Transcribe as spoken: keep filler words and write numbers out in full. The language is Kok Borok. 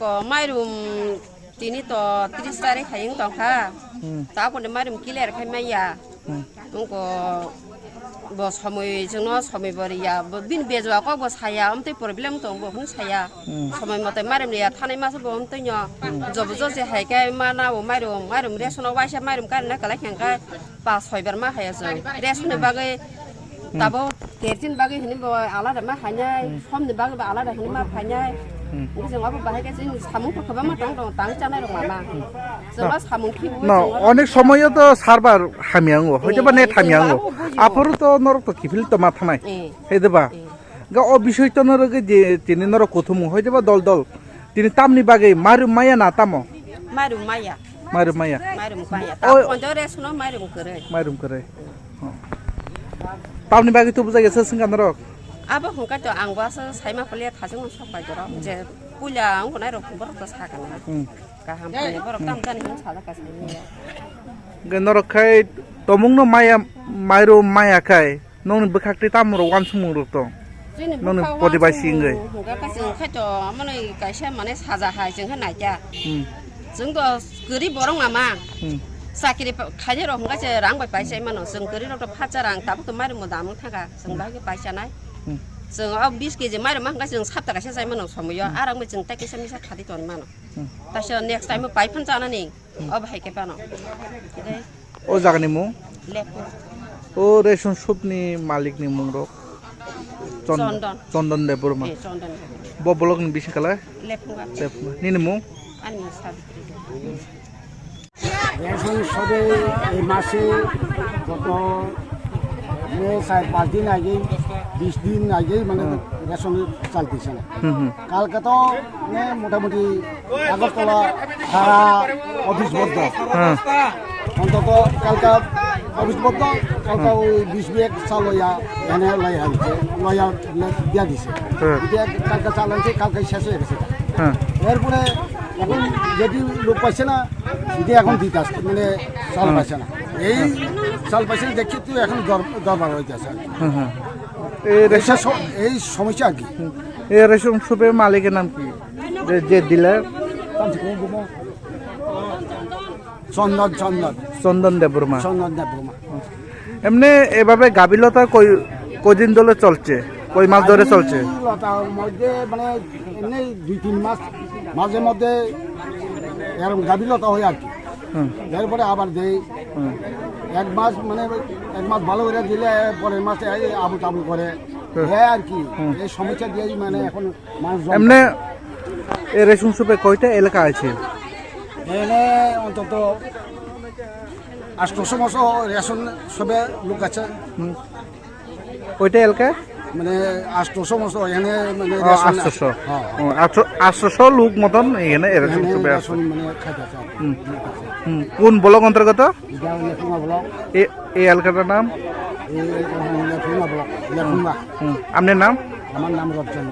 O mairum tini to tris tarik hai wng tongkha. Hmm. Taboni mairum clear khai maya. Hmm. Wngko bo somoi chwngno somoi bo riya. Bo bini bejwa kok bo saya, omtwi problem tong bo hwn saya. Hmm. Somoi mote mairum riya thanai masa bo omtwi nyo. Hmm. Jobo josi hai khe mana bo mairum, mairum ration o waisa mairum karina kalai khe hwnkhe pas soi bar ma hai aswk. Ration ni bagwi Hmm. Tabuk kerosene bagwi hwnwi bo alada ma phainai, Hmm. somni bagwi bo alada hwnwi ma phainai. Hmm. Hwnkhe chwng abo bahai khe chini samung kok kwbangma tong tong tang chanai rok mama. Chwng No. o samung khibiui No, chwng oro onek somoyo to server hamya wngo, hoito ba Eh, net eh, hamya chwng wngo. abo buji Aphuru to norok to kiphil to ma thanai. Eh. Hai de ba? Eh. Ga o bisoi to norok je tini norok kuthumung hoito ba dol dol. Tini tamni bagwi maru maya na tamo? Maru maya. Maru maya. Maru maya. O Ta ponjo resuno maru kwrwi. Maru kwrwi. Oh. Tamni bagwi tu bujai gesa singka norok. Abo hwnkha to ang bo asa saima pole thajwng sok pai doro. Hmm. Je puila ang gonai rok borok to sakana. Hmm. Kaham phone borok Hmm. tam jani hwn sajak ka saimaya. Ge norok khai tomungno maya, mairu maya khai nongni bwkhak tei tamrok wansukmung rok tong. Chini Nongni bwkhak poti bai wansukmung singwi. Hwnkha khe chwng khai to amoni kaisa mane saja hai chwng khe naikha. Hmm. Chwng to kwrwi borok mama. Hmm. Chakri pa-, khainai rok hwnkha se rang bai paisa mano. Chwng kwrwi rok to phatsa rang tabuk to mairu mo damung thangkha. Chwng Hmm. bahai khe paisa nai. Hmm. Chwng o bis keji mairu ma hwnkha chwng sapta kaisa chai mano somoyo. Hmm. Arang bai chwng tai kisa misa khadi ton mano. Hmm. Taisa next time o pai phan chanani. Hmm. O bahai khe phano. Tei O jagani mung? Lephung. O ration shop ni malik ni mung rok? Chon-, Chondon. Chondon Debbarma. Eh, Chondon Debbarma. Bo block ni bising kala? Lephunga. Lephunga. Nini mung? Ani mung Sabitri. Ration সবে এই মাসে গত মে চার পাঁচ দিন আগেই, বিশ দিন আগেই মানে হুম। রেশন চাল দিছে না। হুম, হুম। কালকে তো মানে মোটামুটি আগরতলা সারা অফিস বন্ধ। হ্যাঁ। অন্তত কালকে অফিস বন্ধ, কালকে হুম। ওই বিশ ব্যাগ চাল লইয়া এনে লইয়া আনছে, লইয়া দিয়া দিছে। হ্যাঁ। দিয়া কালকে চাল আনছে, কালকে শেষ হয়ে গেছে। হ্যাঁ। এরপরে এখন যদি লোক পাইছে না, যদি এখন দিতে আসছে, মানে চাল হুম। পাইছে না। এই চাল পাইছে না দেখে তো এখন দর-, দরবার হইতেছে আর কি। হুম, হুম। এই এই রেশন স-, এই সমস্যা আর কি। হুম। এই রেশন শপের মালিকের নাম কি? যে, যে ডিলার? চন্দন, চন্দন। চন্দন দেববর্মা। চন্দন দেববর্মা। এমনি এভাবে গাফিলতা কই-, কয়দিন ধরে চলছে? কয় মাস ধরে চলছে? গাফিলতার মধ্যে মানে এমনি দুই তিন মাস মাঝে মধ্যে এরকম গাফিলতা হয় আর কি। হুম। এরপরে আবার দেই। হুম। এক মাস মানে এক মাস ভালো করে দিলে পরের মাসে এই আবু তাবু করে। হুম। হ্যাঁ আর কি। হুম। এই সমস্যা দিয়েই মানে হুম। এখন মানুষ জম এমনি করে। এই রেশন শপে কয়টা এলাকা আছে? এনে অন্তত আটশোশো মতো রেশন শপে লোক আছে। হুম। কয়টা এলাকা? মানে আটশোশো মতো এখানে মানে ও, রেশন আটশোশো। হ্যাঁ। ও, আটশো, আটশোশো লোক মতন এখানে রেশন এখানে শপে আছে। রেশন মানে খাইতে আছে আর কি। হুম। লোক আছে। হুম। কোন ব্লক অন্তর্গত? এটা লেফুঙ্গা ব্লক। এ-, এই এলাকাটার নাম? এই এলাকার নাম লেফুঙ্গা ব্লক, লেফুঙ্গা। হুম। আপনার নাম? আমার নাম রতন।